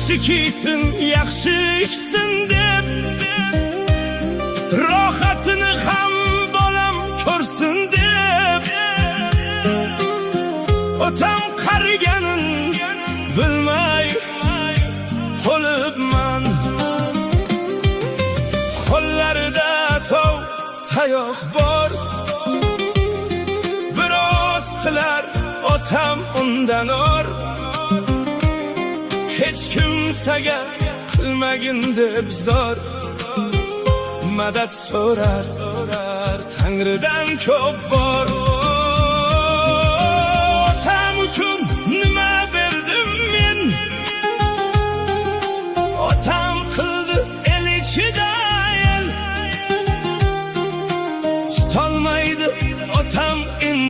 Yaxshi kiysin, yaxshi ichsin deb, rohatini ham bolam ko'rsin deb. Otam qariganin bilmay qolibman. Qo'llarida sov tayoq bor, biroz qilar otam undan or. Hech kimsaga qilmagin deb zor, madad so'rar Tangridan ko'p bor.